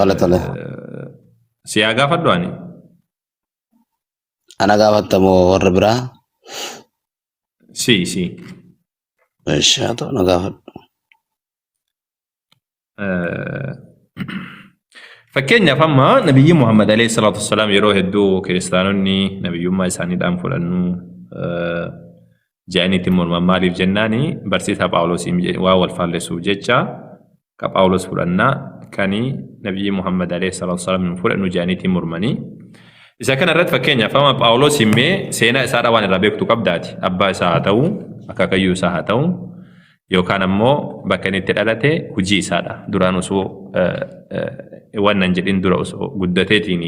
Tole tole. Si haa gaafadhu ani. Ana gaafattamoo warra biraa? Si si. Eshi haa ta'u na gaafadhu. Fakkeenyaaf amma nabiyyi Muhammad alayhi salaatu wassalaam yeroo hedduu kiristaanonni nabiyyummaa isaaniidhaan fudhannu jedhaniitti morman maaliif jennaani barsiisaa Phaawulosiin waan wal faallessuuf jecha ka Phaawulos fudhannaa kani nabiyyi Muhammad alayhi salaatu wassalaam hin fudhannu jedhaniitti mormanii. Isa kana irratti fakkeenyaaf amma Phaawulos himmee seenaa isaadhaa waan irraa beektu qabdaati. Abbaa isaa haa ta'u, akaakayyuu isaa haa ta'u, yookaan ammoo bakka inni itti dhalate hojii isaadha. Duraan osoo waan nan jedhin dura osoo guddateetiin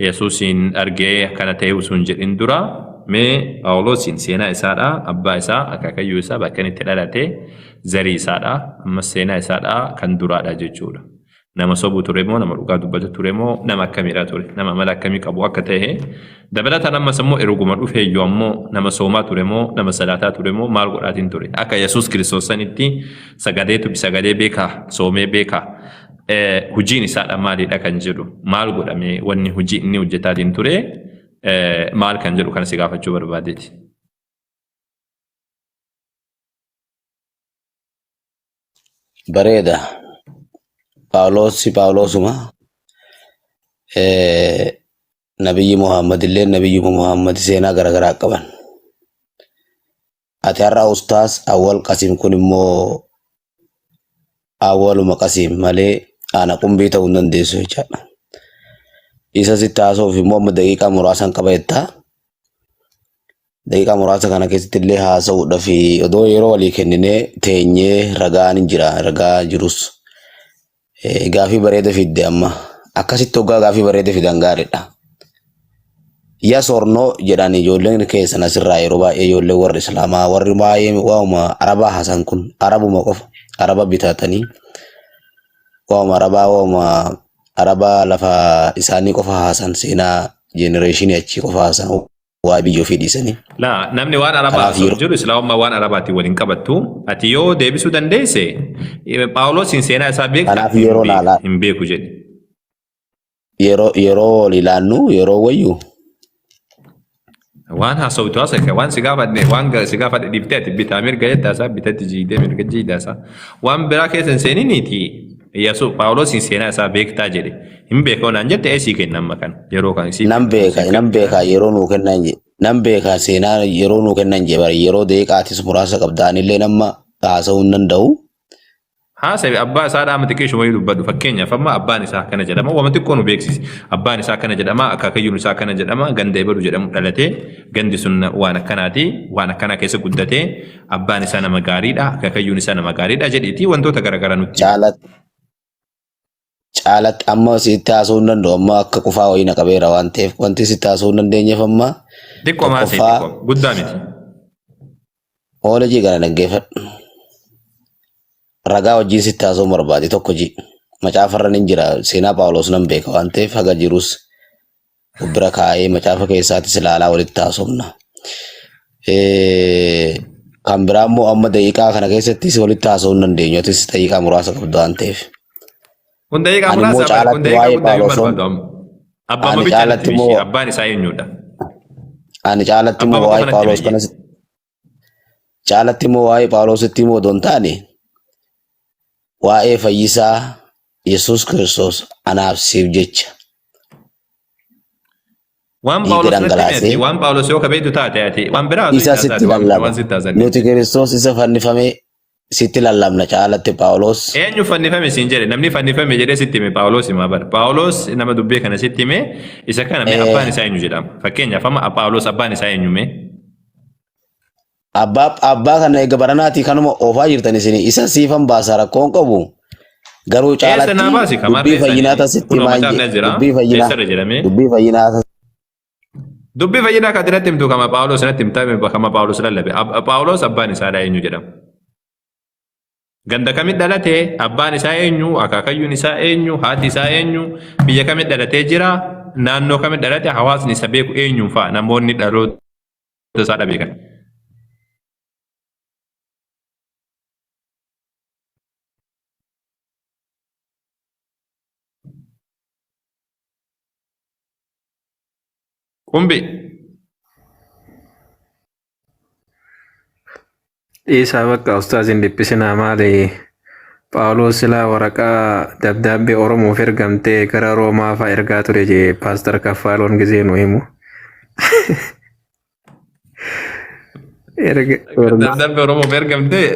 Yesuusiin argee akkana ta'e osoo hin jedhin dura mee Phaawulosiin seenaa isaadha, abbaa isaa, akaakayyuu isaa bakka inni itti dhalate zarii isaadha, ammas seenaa isaadha kan duraadha jechuudha. Nama sobu ture moo nama dhugaa dubbatu ture moo nama akkamiidha ture nama amala akkamii qabu akka ta'e dabalataan ammas immoo erguma dhufeeyyuu ammoo nama soomaa ture moo nama salaataa ture moo maal godhaatiin ture akka Yesuus Kiristoos sanitti sagadeetu sagalee beekaa soomee beekaa hojiin isaadha maalidha kan jedhu maal godhame wanni hojii inni hojjetaatiin ture maal kan jedhu kana si gaafachuu barbaadeeti. Bareeda. Phaawulos Phaawulosuma. Nabiyyi Muhammad illee nabiyyuma Muhammad seenaa garaagaraa qaban. Ati har'a ustaas Awwal Qasim kun immoo Awwaluma Qasim malee ana qumbii ta'uu hin dandeessu jechaadha. Isa sitti haasa'uuf immoo amma daqiiqaa muraasan qaba jettaa. Daqiiqaa muraasa kana keessatti illee haasa'uudhaaf odoo yeroo walii kenninee teenyee ragaan hin jira ragaa jirus gaafii bareeda fidde amma akkasitti hoggaa gaafii bareeda fidan gaariidha. Yes or no jedhan ijoolleen keessan asirraa yeroo baay'ee ijoolleen warri islaamaa warri baay'ee waa'uma arabaa haasan kun arabuma qofa araba bitatanii waa'uma arabaa waa'uma arabaa lafa isaanii qofa haasan seenaa jenereeshinii achii qofa haasan waa biyya ofii dhiisanii. Laa namni waan arabaa Kanaaf haasa'u yeroo jiru islaamummaa waan arabaatiin waliin qabattu. Ati yoo deebisuu dandeesse Phaawulosiin seenaa isaa beekta kanaaf hin yeroo beeku laalaa hin beeku jedhi. yeroo yeroo wal ilaannu yeroo wayyu Waan haasawtu haasa'e waan si gaafadhe waan si gaafadhe dhiiftee ati bitaa mirga jetta isaa bitatti jiidee mirga jiidha isaa waan biraa keessa hin seeniniiti Yesuus Phaawulosiin seenaa isaa beektaa jedhe hin beekoo naan jette ee sii kenna amma kana yeroo kan sii nan kenna beeka sii nan kenna. beeka yeroo nuu kennan je nan beeka seenaa yeroo nuu kennan je bari yeroo daqiiqaatis muraasa qabda anillee nama haasa'uu hin danda'u. Haasawi abbaa isaa dhaama xiqqeeshuma wayii dubbadhu fakkeenyaaf amma abbaan isaa akkana jedhama wama xiqqoo nu beeksisi abbaan isaa akkana jedhama akaakayyuun isaa akkana jedhama ganda ebalu jedhamu dhalatee gandi sun waan akkanaati waan akkanaa keessa guddatee abbaan isaa nama gaariidha akaakayyuun isaa nama gaariidha jedhiitii wantoota garaagaraa nutti himi. Caalatti caalatti amma sitti haasa'uu hin danda'u amma akka qufaa wayii na qabeera waan ta'eef wanti sitti haasa'uu hin dandeenyeef amma Xiqqoo maasii tokkoffaa xiqqoo guddaa miti. oola jii kana dhaggeeffadhu. Ragaa wajjin sitti haasa'uu barbaade tokko ji macaafarra nin jira seenaa Phaawulos nan beeka waan ta'eef haga jirus of bira kaa'ee macaafa keessaatis ilaalaa walitti haasofna. Kan biraa immoo amma daqiiqaa kana keessattis walitti haasa'uu hin dandeenyu atis daqiiqaa muraasa qabdu waan ta'eef. Kun daqiiqaa Ani immoo muraasa bara kun caalatti daqiiqaa waa'ee guddaa hin Phaawulosoon barbaadu amma. Abbaa ani mabichaa natti caalatti himi ishii immoo abbaan isaa eenyudha? ani caalatti Abbaa immoo qofa waa'ee natti himi Phaawulos ishii. kanas caalatti immoo waa'ee Phaawulositti immoo odoo hin taane waa'ee fayyisaa Yesuus Kiristoos anaaf siif jecha Waan dhiiga Phaawulos natti himi ati dhangalaasee waan Phaawulos yoo ka beektu taate ati waan biraa osoo isa hin sitti taate waan lallaba. waan sitti haasan Nuti Kiristoos isa fannifame sitti lallabna caalatti Phaawulos. Eenyu fannifame siin jedhe namni fannifame jedhee sitti hime Phaawulos himaa bara. Phaawulos nama dubbii kana sitti hime isa kana mee abbaan isaa eenyu jedhama. Fakkeenyaaf amma Phaawulos abbaan isaa eenyu mee? Abbaa abbaa kana eega baranaatii kanuma oofaa jirtan isin isa siifan baasa rakkoon qabu garuu Eessa naa caalatti baasi dubbii kamarree fayyinaa sanii tasitti kunoo himaan macaafni jee as jira dubbii fayyinaa eessarra jedhamee dubbii fayyinaa dubbii fayyinaa kan natti himtu kama Phaawulos natti himta kama Phaawulos lallabe Phaawulos abbaan isaa eenyu jedhama. Ganda kamitti dhalate abbaan isaa eenyu akaakayyuun isaa eenyu haati isaa eenyu biyya kamitti dhalatee jira naannoo kamitti dhalate hawaasni isa beeku eenyuun fa'a namoonni dhaloota isaa beekan. Qumbi. Dhiisaa bakka ustaaz hin dhiphisinaa maali? Phaawulos silaa waraqaa dabdaabbee Oromoof ergamtee gara Roomaa fa'aa ergaa ture jee paastar Kaffaaloon gizee nu himu. Erga erga Dabdaabbee Oromoof ergamtee.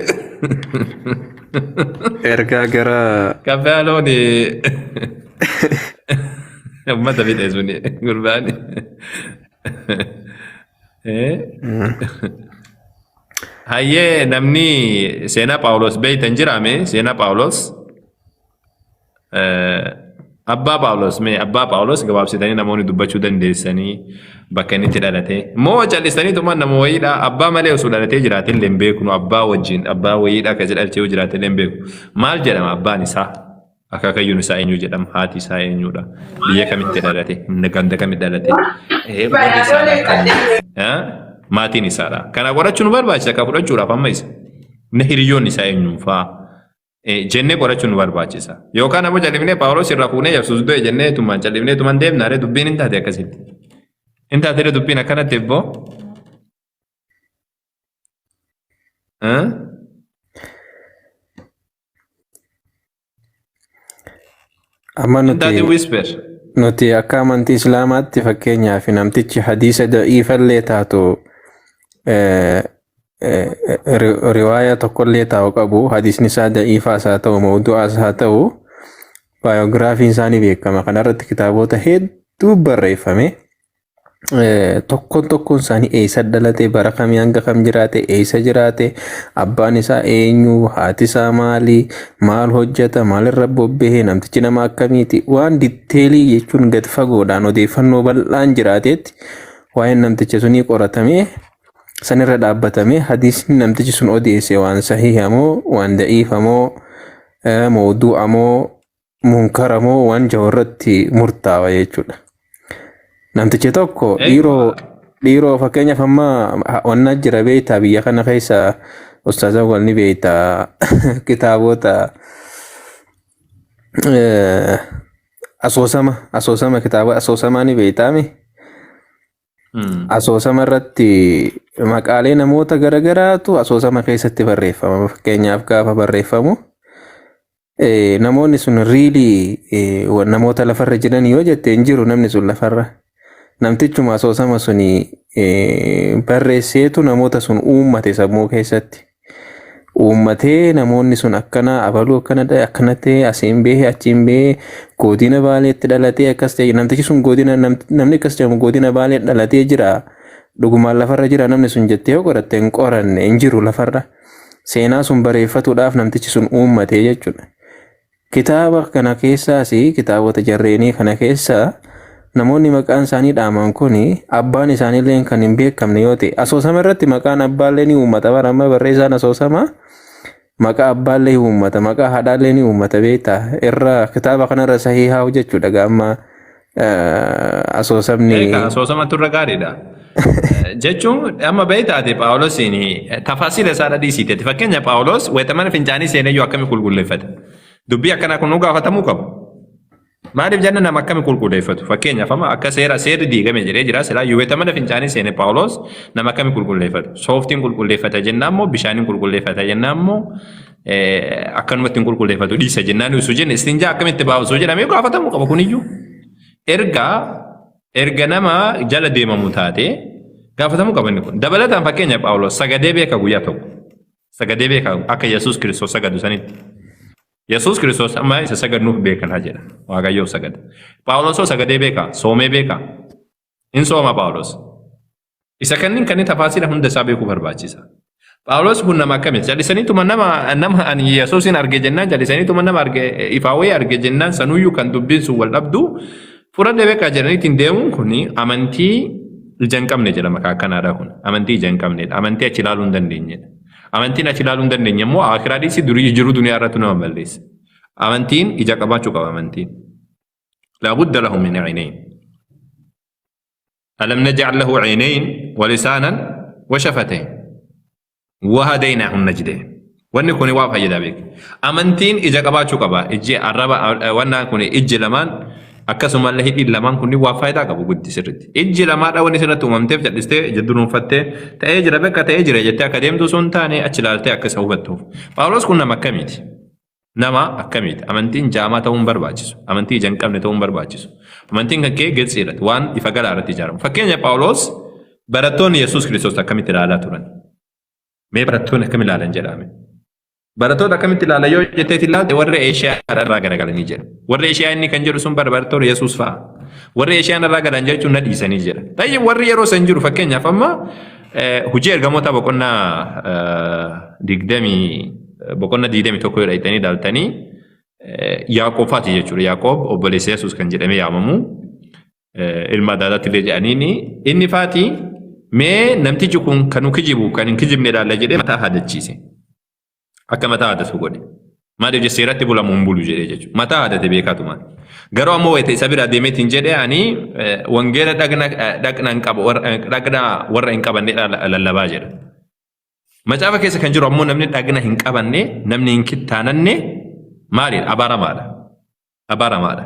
ergaa gara Kaffaaloon uummata fixe suni gurbaani. Hayyee namni seenaa Phaawulos beektan jiraame seenaa Phaawulos abbaa Phaawulos mee abbaa Phaawulos gabaabsitanii namoonni dubbachuu dandeessanii bakka inni itti dhalate moo callisanii tuma nama wayiidha abbaa malee osoo dhalatee jiraate illee hin beeknu abbaa wajjin abbaa wayiidha akka jedhalchee yoo jiraate illee hin beeku maal jedhama abbaan isaa Akaakayyuun isaa eenyu jedhama? Haati isaa eenyudha? Biyya kamitti dhalate? Ganda kamitti dhalate? Warri isaadha akkamii? Maatiin isaadha. Kana qorachuu nu barbaachisa akka fudhachuudhaaf amma isa. Na hiriyoonni isaa eenyuun fa'aa? Jennee qorachuu nu barbaachisa. Yookaan ammoo califnee Phaawulos irraa fuunee Yesuus du'e jennee tumaan califnee tumaan deemna ree dubbiin hin taate akkasitti. Hin taate ree dubbiin akkanatti ebboo. Amma Hin taate nuti whisper. nuti akka amantii Islaamaatti fakkeenyaaf namtichi hadiisa da'iifallee taatu eh, eh, riwaaya tokkollee taa'u qabu hadiisni isaa da'iifaas haa ta'u mawdu'aas haa ta'u baayogiraafiin isaa ni beekama. Kanarratti kitaabota hedduu barreeffame. Tokkoon tokkoon isaanii eessa dhalate, bara kamii hanga kam jiraate, eessa jiraate, abbaan isaa eenyu, haati isaa maali, maal hojjeta, maalirra bobba'e, namtichi nama akkamiiti, waan ditteelii jechuun gad fagoodhaan odeeffannoo bal'aan jiraatetti waa'een namticha sunii qoratamee sanirra dhaabbatamee hadiisni namtichi sun odeesse waan sahiha moo waan da'iifa moo mawduu'a moo munkara moo waan jiru irratti murtaawa jechuudha. Namtichi tokko dhiiroo dhiiroo fakkeenyaaf amma wannaa jira beektaa biyya kana keessa ustaazan wal ni beektaa kitaabota asoosama asoosama kitaaba asoosamaa ni beektaami. Asoosama irratti maqaalee namoota garagaraatu asoosama keessatti barreeffama. Fakkeenyaaf gaafa barreeffamu namoonni sun riilii namoota lafarra jiran yoo jette hin jiru namni sun lafarra. Namtichuma asoosama suni barreesseetu namoota sun uummate sammuu keessatti. Uummatee namoonni sun akkana abaluu akkana ta'e akkana ta'e asiin bahee achiin bahee godina Baaleetti dhalatee akkas ta'e namtichi sun godina namni akkas jedhamu godina Baalee dhalatee jira. Dhugumaan lafarra jira namni sun jettee yoo qoratte hin qoranne hin jiru lafarra. Seenaa sun bareeffatuudhaaf namtichi sun uummate jechuudha. Kitaaba kana keessaas kitaabota jarreenii kana keessa namoonni maqaan isaanii dhaaman kun abbaan isaaniillee kan hin beekamne yoo ta'e asoosama irratti maqaan abbaallee ni uummata bara amma barreessaan asoosama maqaa abbaallee uummata maqaa haadhaallee ni uummata beektaa irra kitaaba kanarra sahihaa hojjechuudha gaamma asoosamni. Egaa asoosamatu irra gaariidha. Jechuun amma beektaate Phaawulosiin tafaasiila isaa dhiisiiteeti. Fakkeenya Phaawulos wayita mana fincaanii seeneyyuu akkami qulqulleeffate? Dubbii akkanaa kun nu gaafatamuu qabu. Maaliif jenna nama akkami qulqulleeffatu? Fakkeenyaaf amma akka seera seerri diigame jedhee jira silaa wayita mana fincaanii seene Phaawulos nama akkami qulqulleeffatu? Sooftiin qulqulleeffata jennaan immoo bishaaniin qulqulleeffata jennaan immoo akkanumatti hin qulqulleeffatu dhiisa jennaan osoo jenne istinjaa akkamitti ba'a osoo jedhamee gaafatamuu qaba kuniyyuu. Erga erga nama jala deemamu taate gaafatamuu qaba inni kun. Dabalataan fakkeenya Phaawulos sagadee beeka guyyaa tokko. Sagadee beeka akka Yesuus Kiristoos sagadu sanitti. Yesuus Kiristoos amma isa sagadnuuf beekanaa jedha. Waaqayyoof sagada. Phaawulos hoo sagadee beeka soomee beeka. Hin sooma Phaawulos. Isa kanneen kanneen tafaasila hunda isaa beekuu barbaachisa. Phaawulos kun nama akkamiiti? Callisaniituma nama nama ani Yesuusin arge jennaan callisaniituma nama arge ifaawee arge jennaan sanuyyuu kan dubbiin sun wal dhabdu fudhadhe beekaa jedhaniitiin deemuun kun amantii ija hin qabne jedhama kan akkanaadha kun. Amantii ija hin qabnedha. Amantii achi ilaaluu hin dandeenyedha. Amantiin achi ilaaluu hin dandeenye immoo akiraa dhiisii durii jiru duniyaa irratti nama balleessa. Amantiin ija qabaachuu qaba amantiin. Laabudda lahu min aynayn. Alam naj'al lahu 'aynayn wa lisaanan wa shafatayn wa hadaynaahu najdayn. Wanni kun waa fayyadaa beek. Amantiin ija qabaachuu qaba. Ijji arraba wannaan kun ijji lamaan Akkasumallee hidhiin lamaan kunniin waa faayidaa qabu guddi sirriitti. Ijji lamaadha wanni sirratti uumamteef jal'istee ija dunuunfattee ta'ee jira bakka ta'ee jira jettee akka deemtu osoo hin taane achi ilaaltee akka isa hubattuuf. Phaawulos kun nama akkamiiti? Nama akkamiiti? Amantiin jaamaa ta'uu hin barbaachisu. Amantii ija hin qabne ta'uu hin barbaachisu. Amantiin kan kee giltsii irratti waan ifa galaa irratti ijaaramu. Fakkeenya Phaawulos barattoonni Yesuus Kiristoos akkamitti ilaalaa turan? Mee barattoonni akkam ilaalan jedhame? Barattoota akkamitti ilaalan yoo jetteeti ilaalte warri Eeshiyaa irraa garagalanii jedha. Warri Eeshiyaa inni kan jedhu sun bara barattoota Yesuus fa'a. Warri Eeshiyaan irraa galan jechuun na dhiisanii jedha. Tayyib warri yeroo san jiru fakkeenyaaf amma hojii ergamoota boqonnaa digdamii boqonnaa 21 yoo dhaqxanii ilaaltanii Yaaqoob faati jechuudha. Yaaqoob obboleessa Yesuus kan jedhamee yaamamu ilma adaadaatti illee jedhaniini inni faati mee namtichi kun kan nu kijibu kan hin kijibne ilaalla jedhee mataa haadachiise. Akka mataa haadatu godhe. Maaliif jecha seeratti bulamu hin bulu jedhee jechuudha. Mataa haadate beekaatumaan. Garuu ammoo wayita isa bira deemeetiin jedhee ani wangeela dhagna dhagna hin qabu dhagna warra hin qabanne lallabaa jedha. Macaafa keessa kan jiru ammoo namni dhagna hin qabanne namni hin kittaananne maalidha? Abaaramaadha. Abaaramaadha.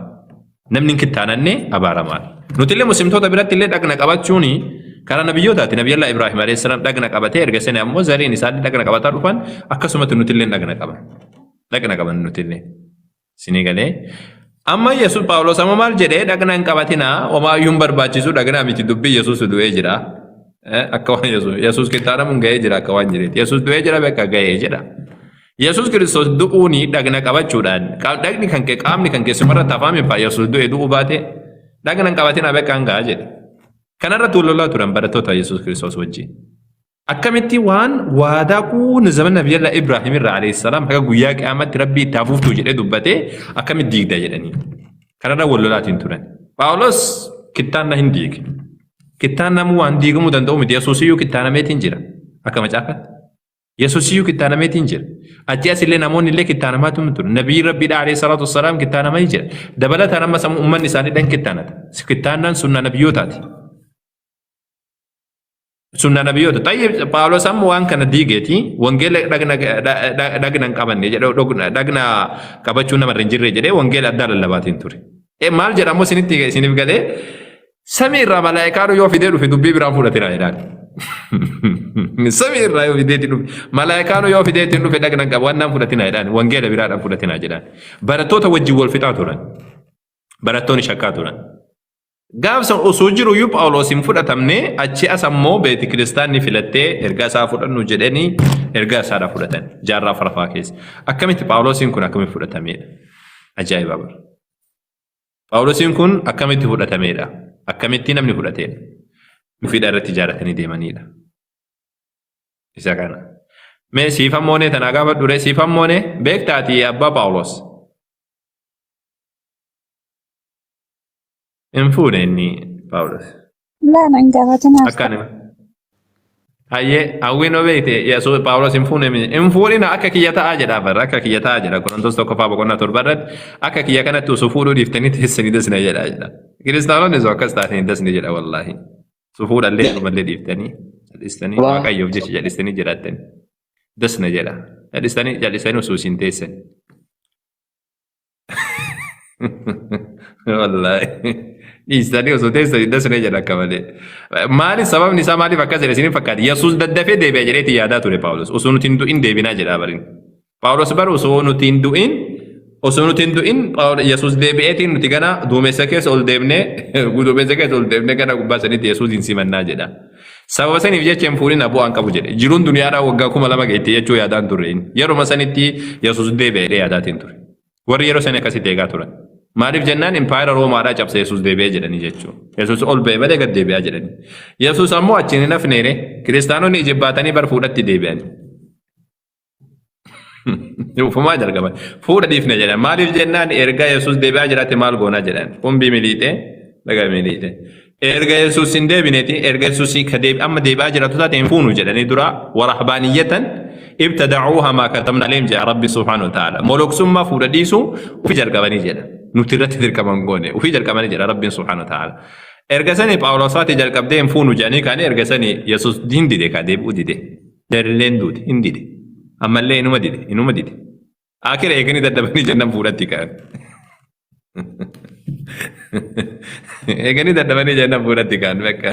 Namni hin kittaananne abaaramaadha. Nuti illee muslimtoota biratti illee dhagna qabachuun karaa nabiyyootaati. Nabiyyallaa Ibraahim alayhi salaam dhagna qabatee erga sani ammoo zariin isaallee dhagna qabataa dhufan akkasumatti nuti illee dhagna qaban. Dhagna qaban nuti illee. Isinii galee. Amma Yesuus Phaawulos amma maal jedhee dhagna hin qabatinaa homaayyuu hin barbaachisu dhagna miti dubbii Yesuus du'ee jira. Akka waan Yesuus Yesuus kittaanamuun ga'ee jira akka waan jireeti. Yesuus du'ee jira bakka ga'ee jedha. Yesuus Kiristoos du'uuni dhagna qabachuudhaan dhagni kan kee qaamni kan kee sumarratti hafaa minfaa Yesuus du'e du'uu baate dhagna hin qabatinaa bakka hin ga'a jedhe. Kanarratti wal lolaa turan barattoota Yesuus Kiristoos wajjin. Akkamitti waan waadaa kun zaman Nabiyyallaa Ibraahim irraa alayhi salaam haga guyyaa qiyaamatti Rabbii itti hafuuftuu jedhee dubbatee akkamitti diigda jedhanii. Kanarra wal lolaatiin turan. Phaawulos kittaanna hin diige. Kittaan namuu waan diigamuu danda'u miti. Yesuusiyyuu kittaanameetiin jira. Akka macaafaatti. Yesuusiyyuu kittaanameetiin jira. Achi as illee namoonni illee kittaanamaatu ture. Nabiyyi Rabbiidha alayhi salaatu wassalaam kittaanamanii jira. Dabalataan amma sammuu uummanni isaanii dhan kittaanata. Kittaannaan sunnaa nabiyyootaati. Sunnaa nabiyyoota. Tayyib Phaawulos amma waan kana diigeeti wangeela dhagna dhagna hin qabanne jedhe dhagna qabachuu namarra hin jirre jedhee wangeela addaa lallabaatiin ture. Maal jedha ammoo isinitti isiniif galee samii irraa malaayikaan yoo fidee dhufe dubbii biraan fudhatina jedhaan. Samii irraa yoo fideetiin dhufe malaayikaan yoo fideetiin dhufe dhagna qaba waan naan fudhatina jedhaan wangeela biraadhaan fudhatina jedhaan. Barattoota wajjin wal fixaa turan. Barattoonni shakkaa turan. Gaaf san osoo jiru iyyuu Phaawulos hin fudhatamne achi as ammoo beeti kiristaanni filattee ergaa isaa fudhannu jedhanii ergaa isaadha fudhatan jaarraa afuraffaa keessa. Akkamitti Phaawulosiin kun akkamitti fudhatameedha? Ajaa'iba bara. Phaawulosiin kun akkamitti fudhatameedha? Akkamitti namni fudhateedha? Ofiidha irratti ijaaratanii deemaniidha. Isa kana. Mee siifan moonee tanaa gaafa dure siifan moonee beektaati abbaa Phaawulos. Hin fuune inni Phaawulos. Laa nan gaafatinaa. Akka ani. Hayyee hawwiin yoo beekte Yesuus Phaawulos hin fuune miti. Hin fuudhina akka kiyya ta'aa jedha bara akka kiyya ta'aa jedha Qorontos tokkoffaa boqonnaa 7 irratti akka kiyya kanatti osoo fuudhuu dhiiftanii teessanii dasna jedha jedha. Kiristaanonni osoo akkas taatanii dasni jedha wallaahi. Osoo fuudhallee heerumallee dhiiftanii jal'istanii Waaqayyoof jecha jal'istanii jiraattanii dasna jedha. Jal'istanii jal'istanii osoo isin teessan. Wallaahi. Dhiistanii osoo teessanii dasnee jedha akka malee. Maali sababni isaa maaliif akkas jedhe isiniin fakkaate? Yesuus daddafee deebi'a jedheeti yaadaa ture Phaawulos. Osoo nuti hin du'in deebinaa jedhaa barin. Phaawulos bara osoo nuti hin du'in osoo nuti hin du'in Yesuus deebi'eetiin nuti gana duumessa keessa ol deemnee duumessa keessa ol deemnee gara gubbaa sanitti Yesuus hin simannaa jedha. Sababa saniif jecha hin fuudhin bu'aan qabu jedhe. Jiruun duniyaadhaa waggaa 2000 geette jechuu yaadaan turre inni. Yeruma sanitti Yesuus deebi'a jedhee yaadaatiin ture. Warri yeroo sanii akkasitti eegaa turan. Maaliif jennaan impaayera Roomaadhaa cabse Yesuus deebi'ee jedhanii jechuudha. Yesuus ol ba'e malee gad deebi'aa jedhanii. Yesuus ammoo achiin hin hafneere kiristaanonni ijibbaatanii bar fuudhatti deebi'ani. Ufumaa jalqaban. Fuudha dhiifne jedhan. Maaliif jennaan erga Yesuus deebi'aa jiraate maal goonaa jedhan. Qumbii miliixee laga miliixee. Erga Yesuus hin deebineeti erga Yesuus ka deebi amma deebi'aa jiraatu taate hin fuunu jedhanii dura warahbaaniyyatan ibtadacuuha maa katabna alayhim jedha Rabbi subhaanahu wa ta'ala. Moloksummaa fuudha dhiisuu ofii jalqabanii jedha. Nuti irratti dirqama hin goone ofii jalqabanii jedha Rabbiin subhaanahu wa ta'ala. Erga sanii Phaawulos faati jalqabdee hin fuunu jedhanii kaanii erga sanii Yesuus hin dide ka deebi'uu dide. Jarilleen duute hin dide. Ammallee inuma dide inuma dide. Akira eeganii dadhabanii jennaan fuudhatti ka'an. Eeganii dadhabanii jennaan fuudhatti kaan bakka.